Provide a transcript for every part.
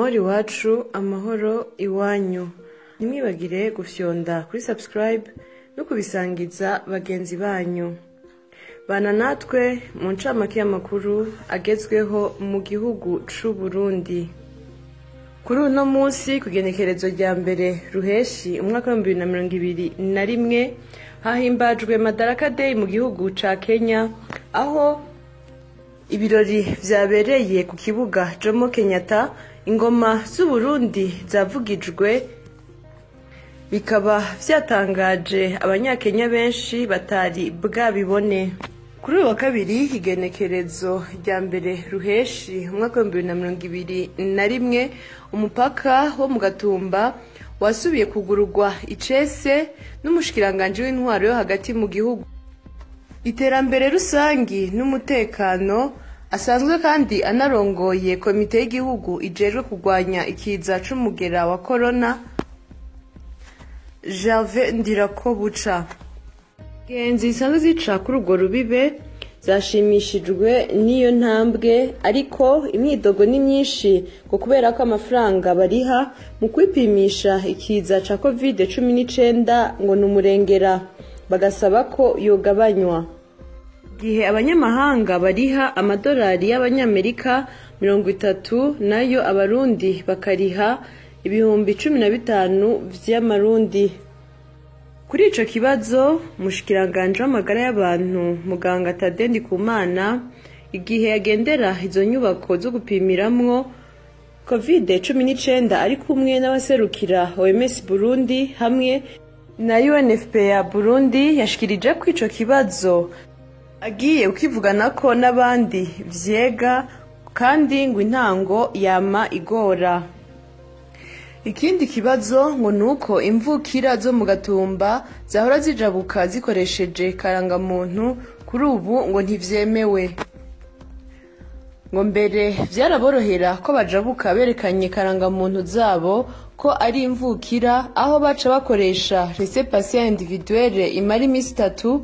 Amahoro iwacu, amahoro iwanyu. Ntimwibagire gufyonda kuri subscribe no kubisangiza bagenzi banyu. Bana natwe mu ncamake y'amakuru agezweho mu gihugu c'u Burundi. Kuri uno munsi ku igenekerezo rya mbere Ruheshi umwaka w'ibihumbi bibiri na mirongo ibiri na rimwe hahimbajwe Madaraka Day mu gihugu ca Kenya, aho ibirori vyabereye ku kibuga Jomo Kenyatta, ingoma z'Uburundi zavugijwe, bikaba vyatangaje abanyakenya benshi batari bwabibone. Kuri uyu wa kabiri igenekerezo rya mbere Ruheshi umwaka w'ibihumbi bibiri na mirongo ibiri na rimwe umupaka wo mu Gatumba wasubiye kugururwa icese n'umushikiranganji w'intwaro yo hagati mu gihugu, iterambere rusangi n'umutekano, asanzwe kandi anarongoye komite y'igihugu ijejwe kurwanya ikiza c'umugera wa corona, Gervais Ndirakobuca. Ingenzi zisanzwe zica kuri urwo rubibe zashimishijwe n'iyo ntambwe, ariko imyidogo ni myinshi ngo kubera ko amafaranga bariha mu kwipimisha ikiza ca covid 19 ngo ni umurengera, bagasaba ko yogabanywa. Gihe abanyamahanga bariha amadolari y'abanyamerika 30, nayo abarundi bakariha 15,000 vy'amarundi. Kuri ico kibazo umushikiranganji w'amagara y'abantu muganga Tade Ndikumana, igihe yagendera izo nyubako zo gupimiramwo covid 19 ari kumwe n'abaserukira OMS Burundi hamwe na UNFPA Burundi, yashikirije ko ico kibazo agiye ukivuganako n'abandi vyega, kandi ngo intango yama igora. Ikindi kibazo ngo nuko imvukira zo mu Gatumba zahora zijabuka zikoresheje karangamuntu, kuri ubu ngo ntivyemewe. Ngo mbere vyaraborohera ko bajabuka berekanye karangamuntu zabo ko ari imvukira, aho baca bakoresha laissez-passer individuelle imara imisi 3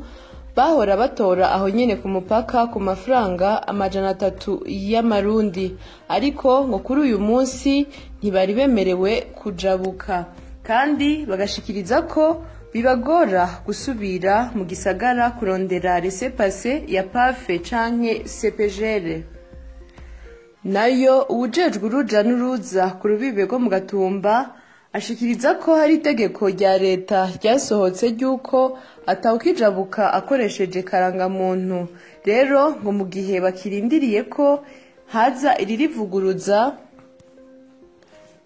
bahora batora aho nyene ku mupaka ku mafaranga 300 y'amarundi, ariko ngo kuri uyu munsi ntibari bemerewe kujabuka, kandi bagashikiriza ko bibagora gusubira mu gisagara kurondera laissez-passer ya PAFE canke CPGL. Nayo uwujejwe uruja n'uruza ku rubibe rwo mu Gatumba ashikiriza ko hari itegeko rya leta ryasohotse ry'uko atawukijabuka akoresheje karangamuntu. Rero ngo mu gihe bakirindiriye ko haza iririvuguruza,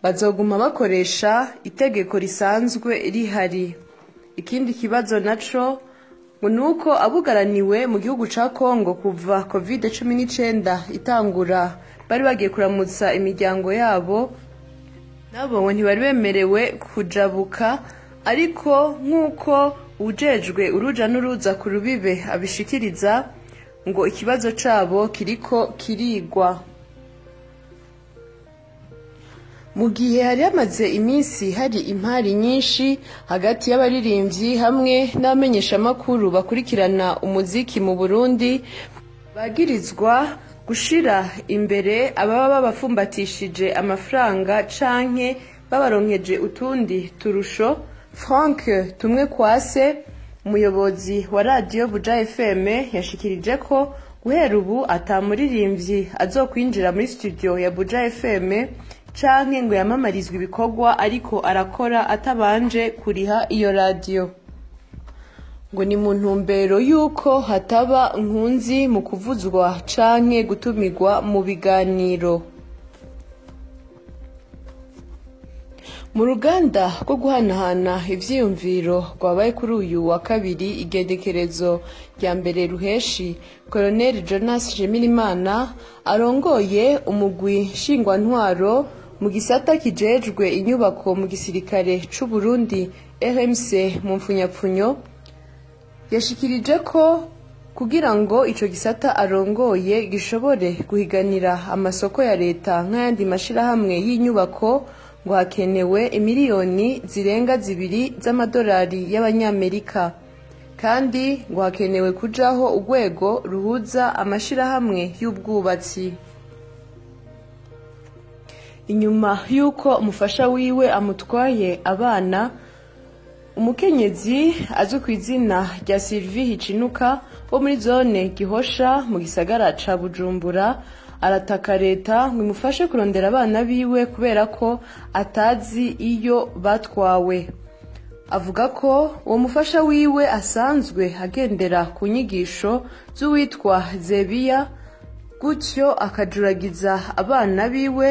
bazoguma bakoresha itegeko risanzwe rihari. Ikindi kibazo naco ngo nuko abugaraniwe mu gihugu ca Kongo kuva covid 19 itangura bari bagiye kuramutsa imiryango yabo, nabo ngo ntibari bemerewe kujabuka, ariko nk'uko uwujejwe uruja n'uruza ku rubibe abishikiriza, ngo ikibazo cabo kiriko kirigwa. Mu gihe hari hamaze iminsi hari impari nyinshi hagati y'abaririmbyi hamwe n'abamenyeshamakuru bakurikirana umuziki mu Burundi, bagirizwa gushira imbere ababa babafumbatishije amafaranga canke babaronkeje utundi turusho, Frank Tumwe Kwase, umuyobozi wa radio Buja FM, yashikirije ko guhera ubu ata muririmbyi azokwinjira muri studio ya Buja FM canke ngo yamamarizwe ibikorwa ariko arakora atabanje kuriha iyo radio. Ngo ni mu ntumbero yuko hataba nkunzi mu kuvuzwa canke gutumirwa mu biganiro. Mu ruganda rwo guhanahana ivyiyumviro rwabaye kuri uyu wa kabiri igenekerezo rya mbere Ruheshi, Colonel Jonas Nshimirimana arongoye umugwi nshingwantwaro mu gisata kijejwe inyubako mu gisirikare c'u Burundi RMC mu mfunyapfunyo, yashikirije ko kugira ngo ico gisata arongoye gishobore guhiganira amasoko ya leta nk'ayandi mashirahamwe y'inyubako, ngo hakenewe imiliyoni zirenga 2 z'amadolari y'abanyamerika, kandi ngo hakenewe kujaho urwego ruhuza amashirahamwe y'ubwubatsi. Inyuma y'uko umufasha wiwe amutwaye abana, umukenyezi azwi ku izina rya Sylvie Hicinuka wo muri zone Gihosha mu gisagara ca Bujumbura arataka leta ngo imufashe kurondera abana biwe kubera ko atazi iyo batwawe. Avuga ko uwo mufasha wiwe asanzwe agendera ku nyigisho z'uwitwa Zebiya, gutyo akajuragiza abana biwe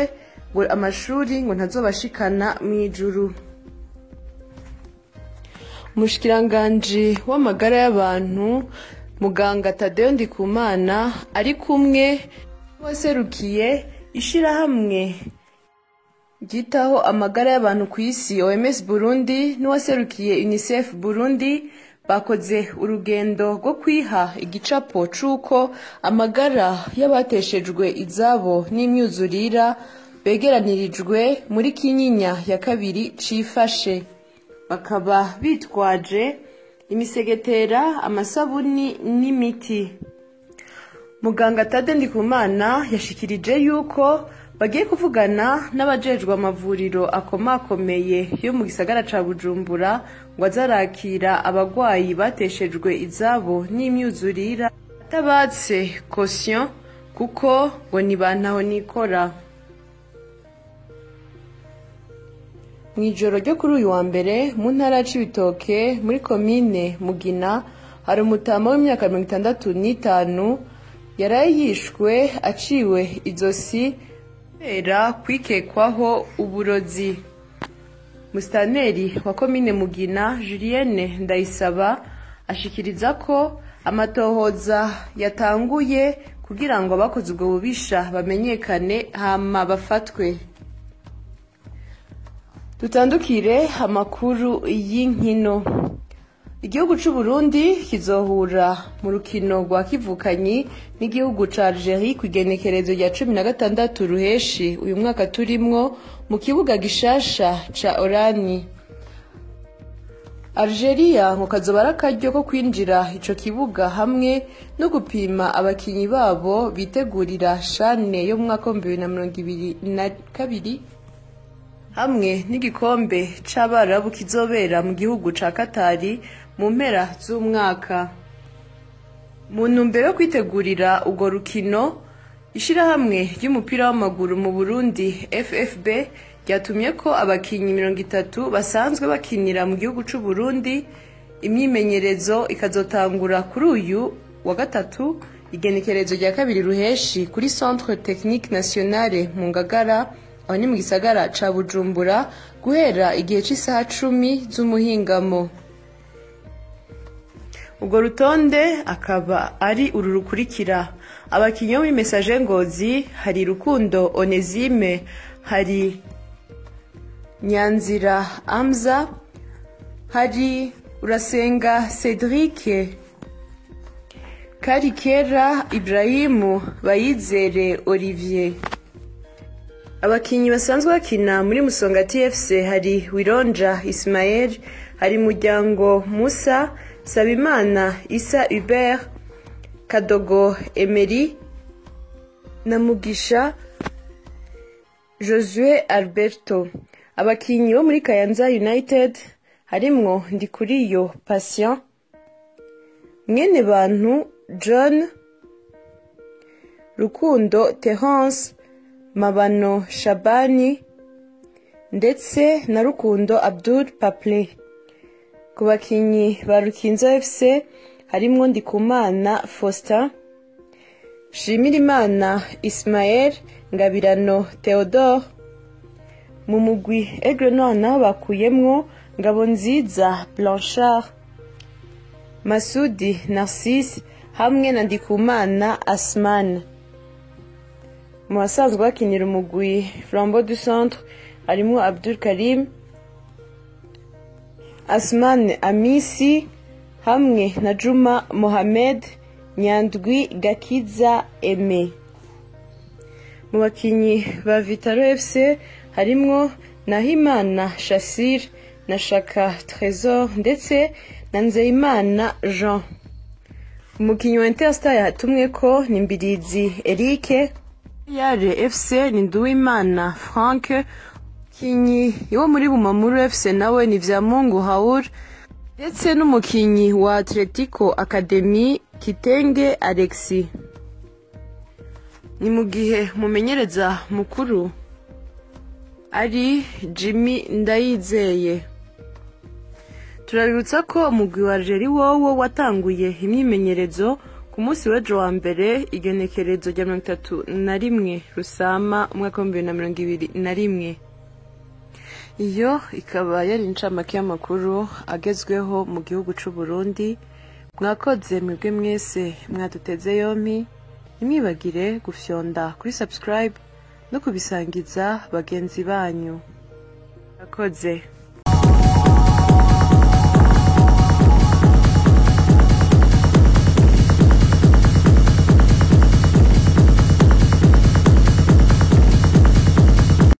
ngo amashuri ngo ntazobashikana mw'ijuru. Umushikiranganji w'amagara y'abantu muganga Tadeyo Ndikumana ari kumwe n'uwaserukiye ishirahamwe ryitaho amagara y'abantu ku isi OMS Burundi n'uwaserukiye UNICEF Burundi bakoze urugendo rwo kwiha igicapo c'uko amagara y'abateshejwe izabo n'imyuzurira begeranirijwe muri Kinyinya ya kabiri cifashe. Bakaba bitwaje imisegetera, amasabuni n'imiti. Muganga Tade Ndikumana yashikirije yuko bagiye kuvugana n'abajejwe amavuriro akomakomeye yo mu gisagara ca Bujumbura ngo azarakira abagwayi bateshejwe izabo n'imyuzurira atabatse caution kuko ngo ni bantaho nikora. Mw'ijoro ryo kuri uyu wa mbere mu ntara ya Cibitoke muri komine Mugina hari umutama w'imyaka 65 yaraye yishwe aciwe izosi kubera kwikekwaho uburozi. Musitanteri wa komine Mugina Julienne Ndayisaba ashikiriza ko amatohoza yatanguye kugira ngo abakoze ubwo bubisha bamenyekane hama bafatwe. Dutandukire amakuru y'inkino. Igihugu c'u Burundi kizohura mu rukino rwa kivukanyi n'igihugu ca Algerie kw'igenekerezo rya 16 Ruheshi uyu mwaka turimwo mu kibuga gishasha ca Orani. Algeria ngo kazoba ari akaryo ko kwinjira ico kibuga hamwe no gupima abakinyi babo bitegurira shane yo mu mwaka wa 2022 hamwe n'igikombe c'abarabu kizobera mu gihugu ca Katari mu mpera z'umwaka. Mu ntumbero yo kwitegurira urwo rukino, ishirahamwe ry'umupira w'amaguru mu Burundi FFB ryatumye ko abakinyi 30 basanzwe bakinira mu gihugu c'u Burundi. Imyimenyerezo ikazotangura kuri uyu wa gatatu igenekerezo rya 2 Ruheshi kuri Centre Technique Nationale mu Ngagara, aho ni mu gisagara ca Bujumbura, guhera igihe c'isaha 10 z'umuhingamo. Ubwo rutonde akaba ari uru rukurikira: abakinyi bo muri Messager Ngozi hari Rukundo Onesime, hari Nyanzira Amza, hari Urasenga Cedric, Karikera Ibrahimu, Bayizere Olivier. Abakinyi basanzwe bakina muri Musonga TFC hari Wironja Ismael, hari Muryango Musa, Sabimana Isa Hubert, Kadogo Emery na Mugisha Josue Alberto. Abakinyi bo muri Kayanza United harimwo Ndikuriyo Patient, Mwene Bantu John, Rukundo Terence, Mabano Shabani ndetse na Rukundo Abdul Paple. Ku bakinyi ba Rukinzo FC harimwo Ndikumana Faustin, Shimirimana Ismael, Ngabirano Theodore. Mu mugwi Aigle Noir naho bakuyemwo Ngabonziza Blanchard, Masudi Narcisse hamwe na Ndikumana Asman. Mu basanzwe bakinira umugwi Flambeau du Centre harimwo Abdul Karim, Asman Amisi hamwe na Juma Mohamed, Nyandwi Gakiza Aime. Mu bakinyi ba Vitaro FC harimwo Nahimana Shassir na Shaka Trésor ndetse na Nzeyimana Jean. Umukinyi wa Interstar yatumweko ni Mbirizi Eric. Yare FC ni Nduwimana Frank, umukinyi wo muri Bumamuru FC nawe ni Vyamungu Haur, ndetse n'umukinyi wa Atletico Academy Kitenge Alexis. Ni mu gihe umumenyereza mukuru ari Jimmy Ndayizeye. Turabibutsa ko umugwi wa Algeria wowo watanguye imyimenyerezo ku munsi w'ejo wa mbere, igenekerezo rya 31 Rusama umwaka wa 2021. Iyo ikaba yari incamake y'amakuru agezweho mu gihugu c'u Burundi. Mwakoze mwebwe mwese mwaduteze yompi. Ntimwibagire gufyonda kuri subscribe no kubisangiza bagenzi banyu. Mwakoze.